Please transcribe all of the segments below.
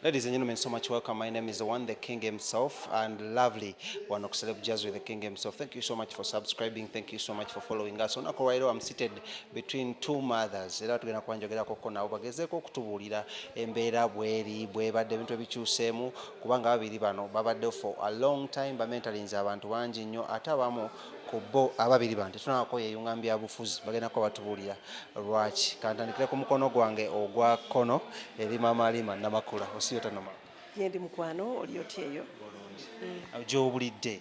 Ladies and gentlemen, so much welcome. My name is the one, the king himself, and lovely one of Celeb Jazz with the king himself. Thank you so much for subscribing. Thank you so much for following us. Olunaku olwaleero I'm seated between two mothers. Era tugenda kuba njogerako nabo bagezeeko okutubuulira embeera bweri bwebadde, ebintu ebikyuseemu, kubanga ababiri bano babadde for a long time, bamentalinze abantu bangi nnyo. Ate abamu ku bo ababiri bano tetunabako yeeyunga mu byabufuzi, bagenda kuba batubuulira lwaki. Kantandikire ku mukono gwange ogwa kkono eri Maama Alima Namakula. Osiyo tanoma? Gyendi mukwano, oli otya eyo? Gy'obulidde?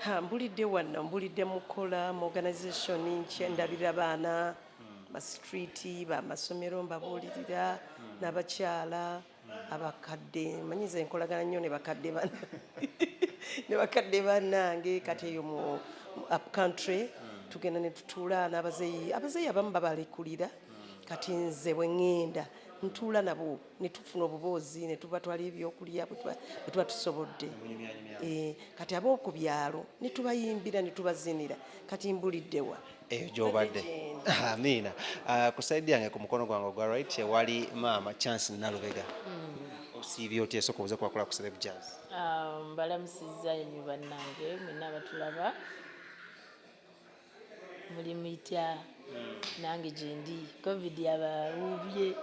Ha, mbulidde wano, mbulidde mukola mu organization ndabirira baana ba street, bamasomero, mbabuulirira n'abakyala abakadde. Manyiza enkolagana nnyo ne bakadde bannange. Kati eyo mu up country tugenda ne tutuula n'abazeeyi. Abazeeyi abamu babalekulira, kati nze bwe ŋŋenda ntuula nabo ne tufuna obuboozi ne tubatwala ebyokulya bwe tuba tusobodde. Kati ab'oku byalo ne tubayimbira ne tubazinira. Kati mbuliddewa. Eyo gy'obadde. Amiina. Ah, ku side yange ku mukono gwange ogwa right ewali Maama Chance Nalubega. Osiibye otya? Esooka obuze kubakola ku Celeb Jazz. Ah, mbalamusizza nnyo bannange mwenna abatulaba. Muli mitya? Nange gyendi. COVID abawuubye,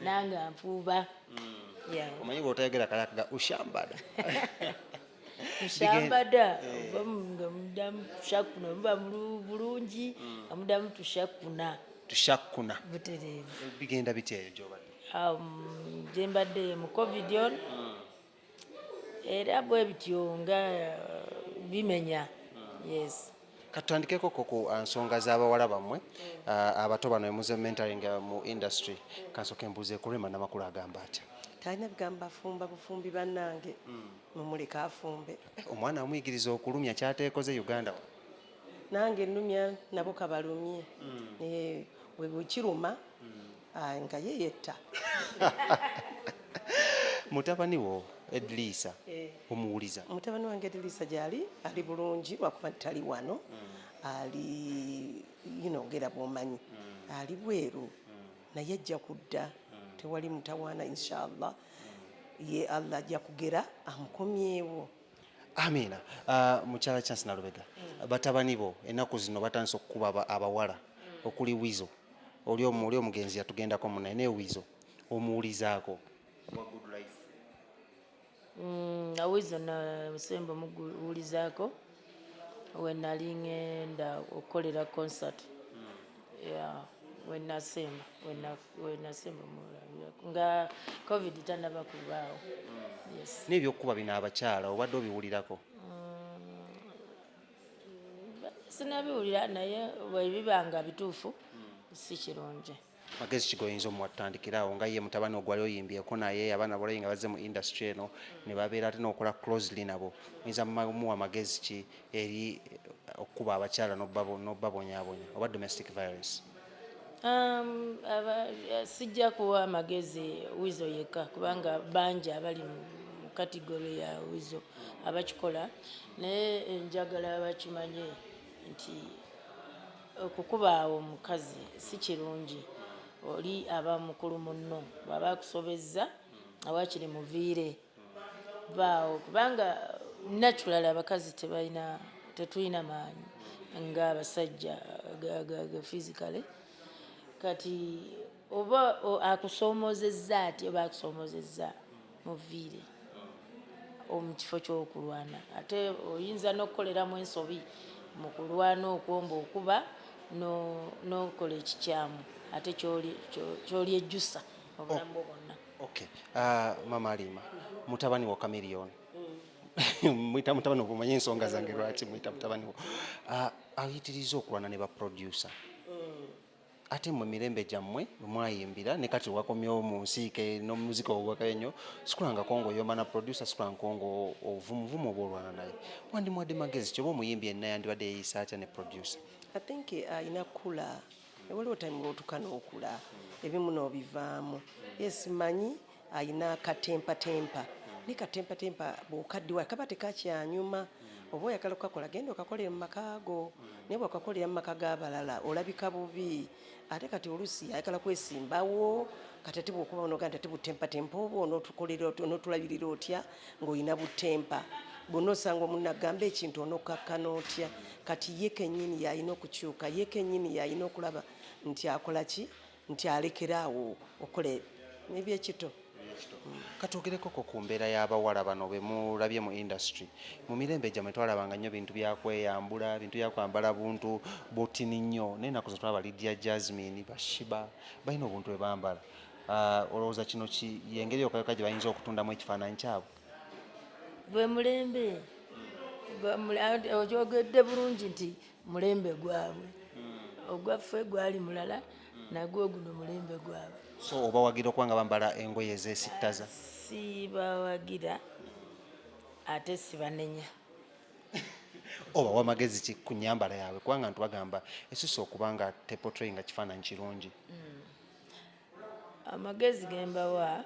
nange anfuuba. Yeah. Omanyi bw'otayogera kalakaga ushambada. Mushambada oba nga muddamu tushakuna, muba bulungi nga muddamu tushakuna. Tushakuna. Butereevu. Bigenda bitya eyo gy'obadde? Gye mbadde mu COVID on era bwe bityo nga bimenya, yes. Katutandikeko ko ku nsonga z'abawala bammwe abato bano emuze mentoring mu industry. Kansooke mbuuze ku Rema Namakula, agamba atya? Talina bigambo, afumba bufumbi bannange, mumuleke afumbe. Eh, omwana amuyigiriza okulumya kyateekoze Uganda. Nange nnumya nabo kabalumye. Eh, bwe bwekiruma nga ye yetta. Mutabani wo Edrisa, Eh. omuwuliza? Mutabani wange Edrisa gyali, ali bulungi, lwakuba tali wano, ali ngera bwomanyi ali bweru, naye ajja kudda, tewali mutawaana, inshallah. Ye Allah ajja kugera amukomyewo. Amiina. Mukyala Chance Nalubega, batabani bo ennaku zino batandise okukuba abawala okuli Wizo. Oli omugenzi yatugendako munaye, naye Wizo omuwulizaako wa Good Life? Wizo na musembo muguwulizaako we nali ŋŋenda okukolera concert. Yeah, wenasemba wenasemba mulabirako nga COVID tanaba kubaawo, yes. N'ebyokukuba bino abakyala obadde obiwulirako? Sinabiwulira, naye bwe biba nga bituufu si kirungi. Magezi ki goyinza omuwa? Tutandikirawo nga ye mutabani ogwali oyimbyeko naye, abaana balayi nga bazze mu industry eno ne babeera ate n'okola closely nabo, oyinza muwa magezi ki eri okukuba abakyala n'obbabonyaabonya oba domestic violence? Sijja kuwa magezi Wizo yekka, kubanga bangi abali mu category ya Wizo abakikola, naye njagala bakimanye nti okukubaawo omukazi si kirungi. Oli aba mukulu munno, bw'aba akusobezza awakiri muviire baawo, kubanga natural abakazi tebalina, tetulina maanyi ng'abasajja physically. Kati oba akusoomozezza ati oba akusoomozezza, muviire mu kifo ky'okulwana. Ate oyinza n'okukoleramu ensobi mu kulwana okwo, ng'okuba n'okola ekikyamu, ate ky'olyejjusa obulamu bwo bwonna. Okay. Mama Alima, mutabani wo Chameleone, mwita mutabani wo, omanye ensonga zange lwaki mwita mutabani wo. Ayitiriza okulwana ne ba producer, ate mmwe mirembe gyammwe bwe mwayimbira ne kati wakomyewo mu nsiike n'omuzika ogwakayo ennyo, sikulangako ng'oyomba na producer, sikulangako ng'ovumuvumu oba olwana naye. Wandimuwadde magezi kyoba omuyimbi yenna yandibadde yeeyisa atya ne producer? I think alina kula, waliwo time lwotuka n'okula, ebimu n'obivaamu. Yes, manyi ayina katempatempa, naye katempatempa bw'okaddiwa kaba tekakyanyuma. Oba oyagala okukakola, genda okakolere mu maka go, naye bw'okakolera mu maka g'abalala olabika bubi. Ate kati oluusi ayagala kwesimbawo, kati ate bw'okuba onoga nti ate butempatempa obwo onootukolera otya, onootulabirira otya ng'olina butempa bwonna, osanga omunno agamba ekintu onokkakkana otya? Kati ye kennyini y'alina okukyuka, ye kennyini y'alina okulaba nti akola ki, nti alekera awo okukola ebyekito. Katwogerekoko ku mbeera y'abawala bano be mulabye mu industry. Mu mirembe gyammwe twalabanga nnyo bintu byakweyambula, bintu byakwambala buntu butini nnyo, naye ennaku zino tulaba Lydia Jasmine, ba Sheebah balina obuntu bwe bambala. Olowooza kino y'engeri yokka yokka gye bayinza okutundamu ekifaananyi kyabwe? Gwe mulembe. Okyogedde bulungi nti mulembe gwabwe, ogwaffe gwali mulala, nagwo guno mulembe gwabwe. So obawagira okuba nga bambala engoye ezeesittaza? Sibawagira ate sibanenya. Obawa magezi ki ku nnyambala yaabwe, kubanga ntu bagamba esusse okuba nga teportray nga kifaananyi kirungi? Amagezi gembawa,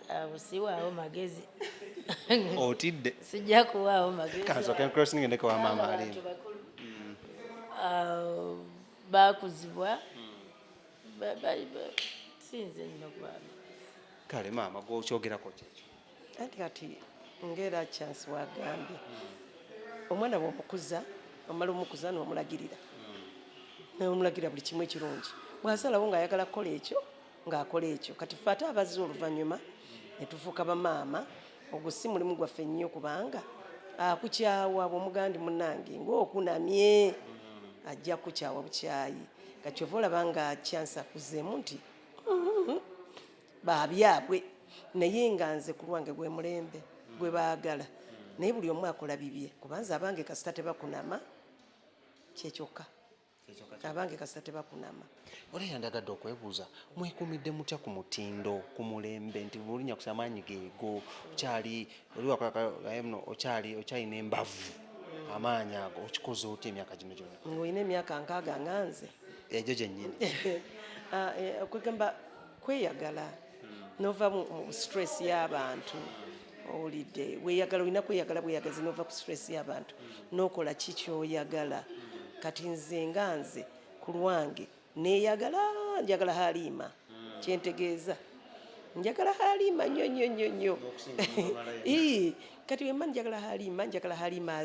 abo siwaawo magezi. Otidde? Sijja kuwaawo magezi. Kansooke ncrossinge ndeke wa maama. Kubanga Alimu. bantu bakulu. Bakuzibwa. Sinze nnyo kwabo. Kale maama, gwokyogerako kyekyo? Anti kati ng'era Chance wagambye, omwana bw'omukuza, omala omukuza n'omulagirira, n'omulagira buli kimu ekirungi, bw'asalawo ng'ayagala kukola ekyo, ng'akola ekyo. Kati ffe ate abazze oluvannyuma ne tufuuka bamaama, ogwo si mulimu gwaffe nnyo, kubanga akukyawa bw'omugandi munnange ng'okunamye, ajja kukyawa bukyayi. Kati kyova olaba nga Chance akuzeemu nti babyabwe, naye nga nze ku lwange gwe mulembe gwe baagala, naye buli omu akola bibye, kubanza abange kasita tebakunama, kyekyokka, abange kasita tebakunama. Olwo yandagadde okwebuuza, mwekuumidde mutya ku mutindo, ku mulembe, nti bulinya kusa amaanyi geego okyali oli wakolano, okyali okyalina embavu, amaanyi ago okikoze otya emyaka gino gyonna? Ng'olina emyaka 60 nga nze. Egyo gyennyini. Okwegamba kweyagala nova mu stress y'abantu, owulidde? Weeyagala, olina kweyagala bweyagazi, nova ku stress y'abantu n'okola ki kyoyagala. Kati nze nga nze ku lwange neeyagala, njagala Halima, kyentegeeza njagala Halima nnyo nnyo nnyo nnyo. Ii, kati wemba njagala Halima, njagala Halima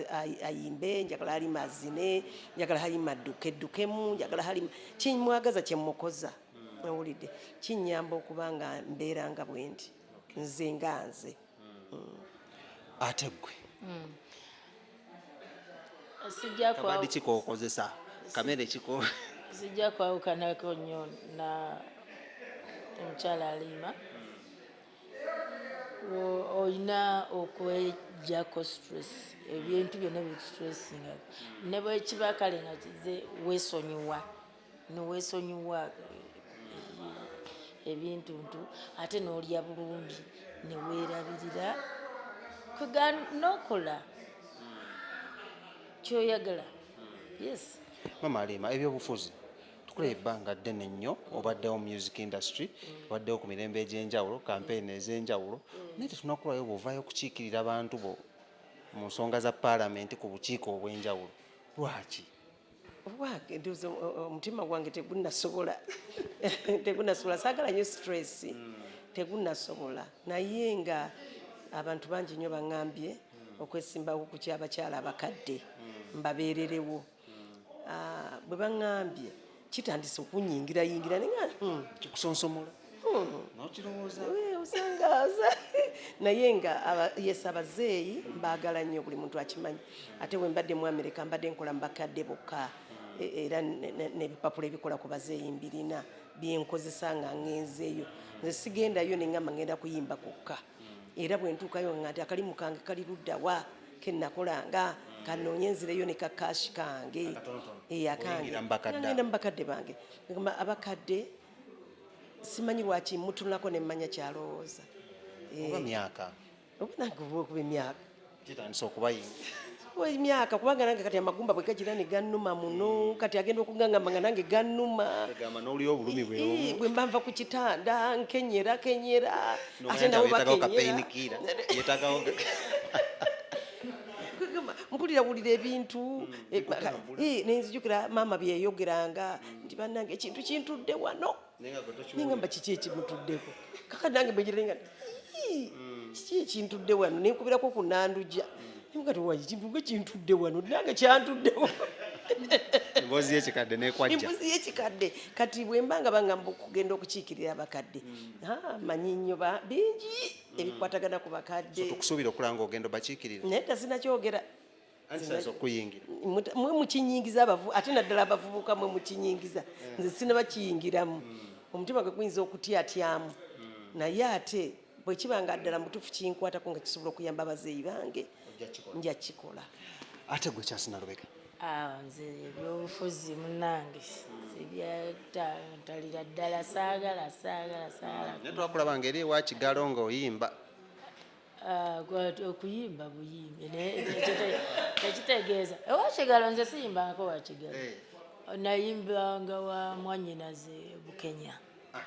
ayimbe, njagala Halima azine, njagala Halima adduke eddukemu, njagala Halima kimwagaza kyemukoza, owulidde? Kinyamba okuba nga mbeera nga bwe ndi nze nga nze. Ate ggwe? Sijja Kabadi kikokozesa kamere kiko? Sijja kwawukanako nnyo na omukyala Alima. Olina okwejjako stress, ebintu byonna bikustressinga, ne bwekiba kale nga kize weesonyiwa, neweesonyiwa ebintu ntu, ate n'olya bulungi, neweerabirira, kwega n'okola kyoyagala, yes. Mama Alima, ebyobufuzi tukola ebbanga ddene nnyo, obaddewo mu music industry, obaddewo ku mirembe egy'enjawulo, kampeyini ez'enjawulo, naye tetunakulayo bw'ovaayo okukiikirira abantu bo mu nsonga za paalamenti ku bukiiko obw'enjawulo. Lwaki? Obwange ndowooza omutima gwange tegunasobola, tegunasobola, saagala nnyo stress, tegunasobola. Naye nga abantu bangi nnyo baŋŋambye okwesimbawo ku kyabakyala abakadde mbabeererewo. Bwe baŋŋambye kitandise okunyingirayingira, naye nga Kikusonsomola nokirowooza? Osanga naye nga yes, abazeeyi mbaagala nnyo, buli muntu akimanyi. Ate bwe mbadde mu Amerika mbadde nkola mu bakadde bokka. Era n'ebipapula ebikola ku bazeeyi mbirina byenkozesa nga ŋŋenzeeyo. Nze sigendayo neŋŋamba ŋŋenda kuyimba kwokka, era bwe ntuukayo nga nti akalimu kange kali luddawa kenakolanga, kanoonye nzireyo ne kakashi kange. Akatonotono. Akange. Oyingira mu bakadde. Nga ngenda mu bakadde bange. Ngamba abakadde simanyi lwaki mutunulako nemmanya kyalowooza. Oba myaka? Oba nange oba okuba emyaka. Kitandise okubayingira. Emyaka, kubanga nange kati amagumba bwe gagira ne gannuma muno, kati agenda okugangamba nga nange gannuma. Egamba n'oli obulumi bwe bumu. Bwe mba nva ku kitanda nkenyera kenyera, ate N'omanya nabo nti yeetagawo ka bakenyera. painkiller, yeetagawo. Kwegamba, mpulira wulira ebintu nenzijukira maama byeyogeranga nti bannange ekintu kintudde wano. Naye nga gwe tokiwulira. Nengamba, kiki ekimutuddeko? Kaka nange bwegirenga, kiki ekintudde wano? Nenkubirako ku Nandujja, nemugati wayi, kintu nga kintudde wano, nange kyantuddewo. Emboozi y'ekikadde nekwajja. Embuzi y'ekikadde. Kati bwe mba nga bangamba okugenda okukiikirira abakadde, manyi nnyo bingi ebikwatagana ku bakadde. Tukusuubira okulaba nga ogenda obakiikirira. Naye tasinakyogera. Anti saza okuyingira. Mwe mukinyingiza abavu, ate naddala abavubuka, mwe mukinyingiza. Nze sinaba kiyingiramu, omutima gwe guyinza okutyatyamu, naye ate bwe kiba nga ddala mutuufu kinkwatako, nga kisobola okuyamba abazeeyi bange, nja kikola. Ate gwe Chance Nalubega? Ah, nze ebyobufuzi munange sibyatalira ddala, saagala, saagala, saagala. Naye twakulaba nga eri ewa Kigalo ng'oyimba. Ah, okuyimba buyimbi, naye tekitegeeza ewa Kigalo. Nze siyimbangako wa Kigalo. Nayimbanga wa mwanyinaze Bukenya. Ah,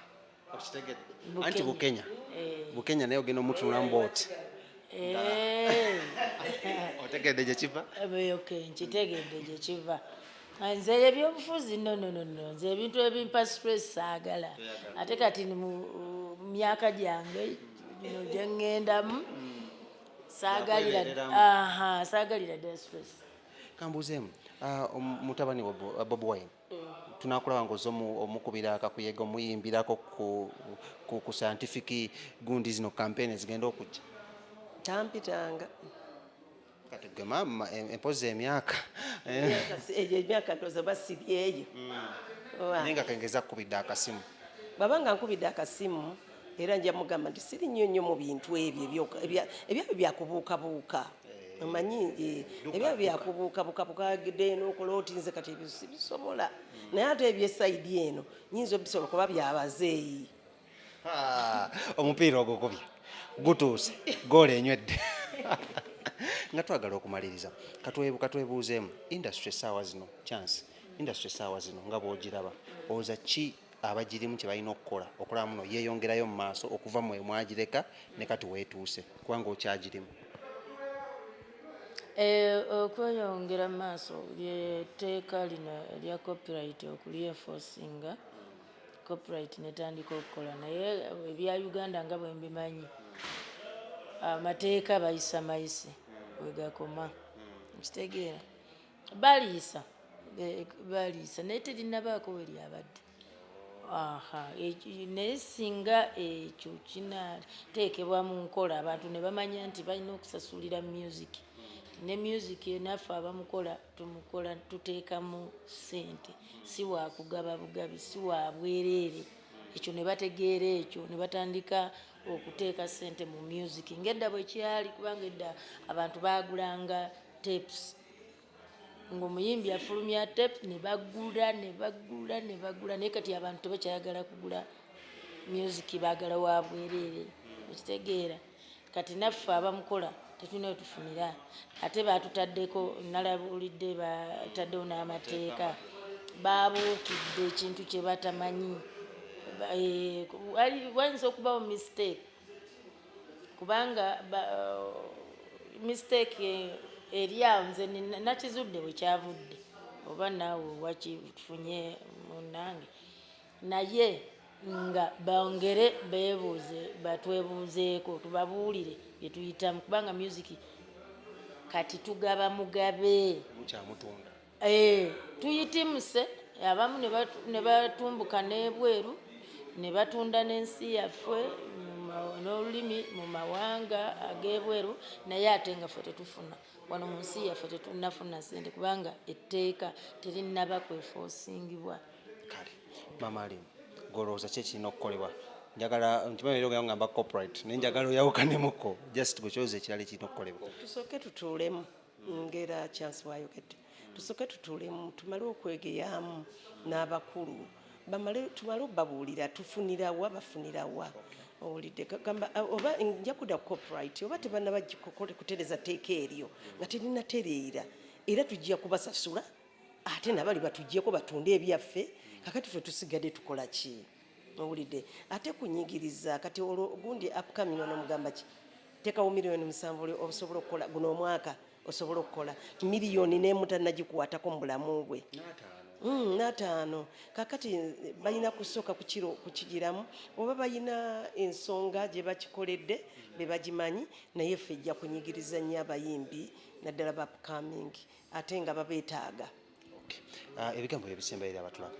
okitegedde. Bukenya. Anti Bukenya. Eh. Bukenya naye ogenda omutunulamu bwoti. Otegedde gye kiva? Okay, nkitegedde gye kiva. Nze ebyobufuzi, no, no, no, no. Nze ebintu ebimpa stress saagala. Ate kati ni mu myaka gyange gino gye ŋŋendamu, saagalira. Yakwebereramu. Aha, saagalira ddala stress. Kambuuzeemu, mutabani wa Bobi Wine, tunakulaba ng'ozze omukubira akakuyega, omuyimbirako ku scientific gundi zino, campaign ezigenda okujja? Tampitanga. Kati gwe maama, empozi emyaka. Egyo emyaka ndowooza basibyeyo. Naye nga kengeza kukubidde akasimu. Bw'aba nga nkubidde akasimu, era nja mugamba nti siri nnyo nnyo mu bintu ebyo ebyabyo byakubuukabuuka, omanyi, ebyabyo byakubuukabuuka gde n'okola oti. Nze kati ebyo sibisobola, naye ate ebyesayidi eno nyinza obisobola kuba byabazeeyi. Ah, omupiira ogwo gubye gutuuse, goola enywedde. Nga twagala okumaliriza, katwebuuzeemu industry essaawa zino. Chance, industry essaawa zino nga bw'ogiraba, olowooza ki abagirimu kye balina okukola okulaba muno yeeyongerayo mu maaso okuva mwe mwagireka ne kati weetuuse, kubanga okyagirimu? Okweyongera mu maaso, lyetteeka lino erya copyright, okulyenforcinga, copyright netandika okukola. Naye ebya Uganda nga bwe mbimanyi, amateeka bayisa mayise wegakoma, nkitegeera baliisa, baliisa, naye terinabaako we lyabadde. Aha, naye singa ekyo kinateekebwa mu nkola, abantu ne bamanya nti balina okusasulira music, ne music naffe abamukola tumukola tuteekamu ssente, si wakugaba bugabi, si wa bwereere. Ekyo ne bategeera ekyo, ne batandika okuteeka ssente mu music ng'edda bwe kyali, kubanga edda abantu baagulanga tapes, ng'omuyimbi afulumya tape ne bagula, ne bagula, ne bagula. Naye kati abantu tebakyayagala kugula music, baagala wa bwereere, okitegeera? Kati naffe abamukola tetulina we tufunira. Ate batutaddeko, nalabulidde, bataddewo n'amateeka, babuukidde ekintu kye batamanyi. Wayinza okubawo mistake, kubanga mistake eri awo. Nze nakizudde bwe kyavudde, oba naawe wakifunye munange, naye nga bongere beebuuze, batwebuuzeeko, tubabuulire bye tuyitamu, kubanga music kati tugaba mugabe. Mukyamutunda. Tuyitimuse abamu ne batumbuka n'ebweru ne batunda n'ensi yaffe n'olulimi mu mawanga ag'ebweru, naye ate nga ffe tetufuna wano mu nsi yaffe, tetunafuna sente kubanga etteeka terinnaba kwenforcingibwa. Kale maama Alimu, golowooza ki ekirina okukolebwa? Njagala nkimanyi era ogenda ngamba copyright, naye njagala oyawukanemuko, just gwe kyowooza ekirala ekirina okukolebwa. Tusooke tutuulemu, ngera Chance wayogedde, tusooke tutuulemu, tumale okwegeyamu n'abakulu, bamale tumale obabuulira tufunirawa, bafunirawa. Owulidde? Gamba oba nja kudda ku copyright, oba tebannaba kutereeza tteeka eryo nga terinatereera, era tujja kubasasula, ate nabali batuggyeko batunde ebyaffe. Kakati ffe tusigadde tukola ki? Owulidde? Ate kunyigiriza kati olwo gundi upcoming ono mugamba ki? Teekawo 7 miliyoni osobola okukola guno omwaka, osobola okukola miliyoni n'emu tannagikwatako mu bulamu bwe. N'ataano. Kakati balina kusooka kukiro kukigiramu, oba balina ensonga gye bakikoledde be bagimanyi, naye ffe ejja kunyigiriza nnyo abayimbi, naddala ba upcoming, ate nga babeetaaga. Okay. Ah, ebigambo ebisembayo eri abatulaba.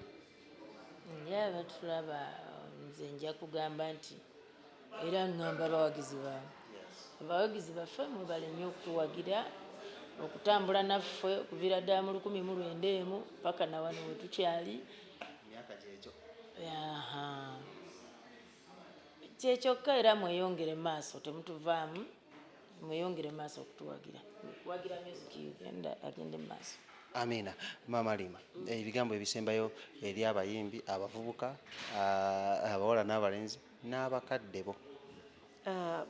Nje abatulaba, nze nja kugamba nti era ŋŋamba abawagizi bange, abawagizi baffe, mwebale nnyo okutuwagira, okutambula naffe okuviira ddala mu 1901 paka nawano we tukyali. Emyaka gyekyo. Aha. Kyekyokka, era mweyongere maaso, temutuvaamu, mweyongere maaso okutuwagira, kuwagira music Uganda agende mu maaso. Amiina. Maama Lima, ebigambo ebisembayo eri abayimbi abavubuka, ah, abawala n'abalenzi n'abakadde bo. Ah,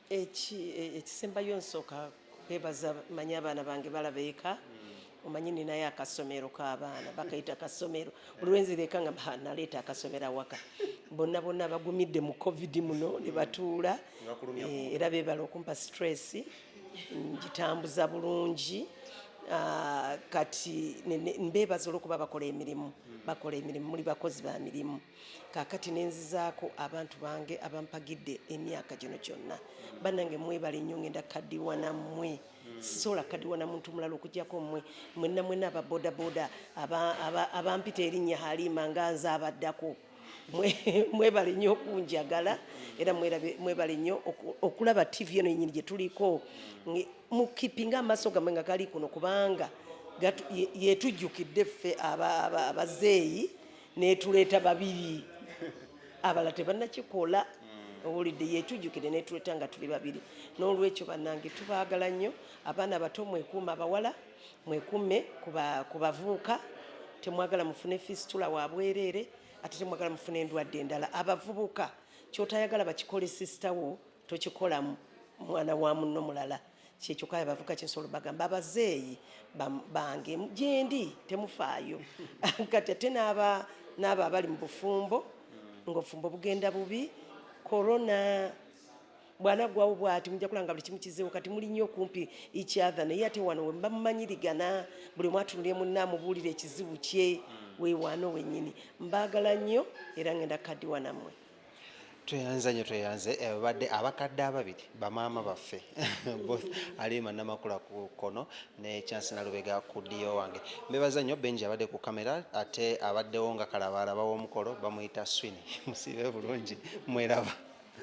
ekisembayo nsooka kwebaza, manyi abaana bange balaba eka, omanyi ninayo akasomero k'abaana, bakayita kasomero. Buli lwenzireka nga "Ha, naleeta akasomero awaka." Bonna bonna bagumidde mu COVID muno ne batuula. Ne bakulumya. Era beebala okumpa stress, ngitambuza bulungi. Ah, kati mbeebaza olwokuba bakola emirimu, bakola emirimu, muli bakozi ba mirimu. Kaakati nenzizaako abantu bange abampagidde emyaka gino gyonna. Bannange, mwebale nnyo. Ngenda kaddiwa nammwe, sisobola kaddiwa na muntu mulala okugyako mmwe mwenna mwenna aba bodaboda abampita erinnya Halima nga nze abaddako. Mwebale nnyo okunjagala, era mwebale nnyo okulaba TV eno yenyini gye tuliko. Mukipinga amaaso gammwe nga gali kuno, kubanga yetujjukidde ffe abazeeyi netuleeta babiri, abalala tebannakikola. Owulidde? Yetujjukire netuleeta nga tuli babiri. N'olwekyo bannange, tubaagala nnyo. Abaana bato mwekuume, abawala mwekuume ku bavuuka. Temwagala mufune fistula wa bwereere, ate temwagala mufune endwadde endala. Abavubuka, kyotayagala bakikole sister wo, tokikola mwana wa munno mulala. Kyekyo kale abavubuka kyensobola bagamba. Abazeeyi bange gyendi, temufaayo. Kati ate n'aba abali mu bufumbo, ng'obufumbo bugenda bubi, korona bwanaggwawo bwati mujja kulaba nga buli kimu kizeewo. Kati muli nnyo okumpi each other, naye ate wano we muba mumanyirigana, buli omu atunulye munne, amubuulira ekizibu kye, weewano wennyini. Mbaagala nnyo, era ngenda kaddiwa nammwe. Tweyanza nnyo, tweyanze. Badde abakadde ababiri, bamaama baffe, both Alima Namakula ku kkono ne Chance Nalubega ku ddiyo wange. Mbebaza nnyo. Benji abadde ku kamera, ate abaddewo nga kalabaalaba w'omukolo bamuyita Swini. Musiibe bulungi, mweraba.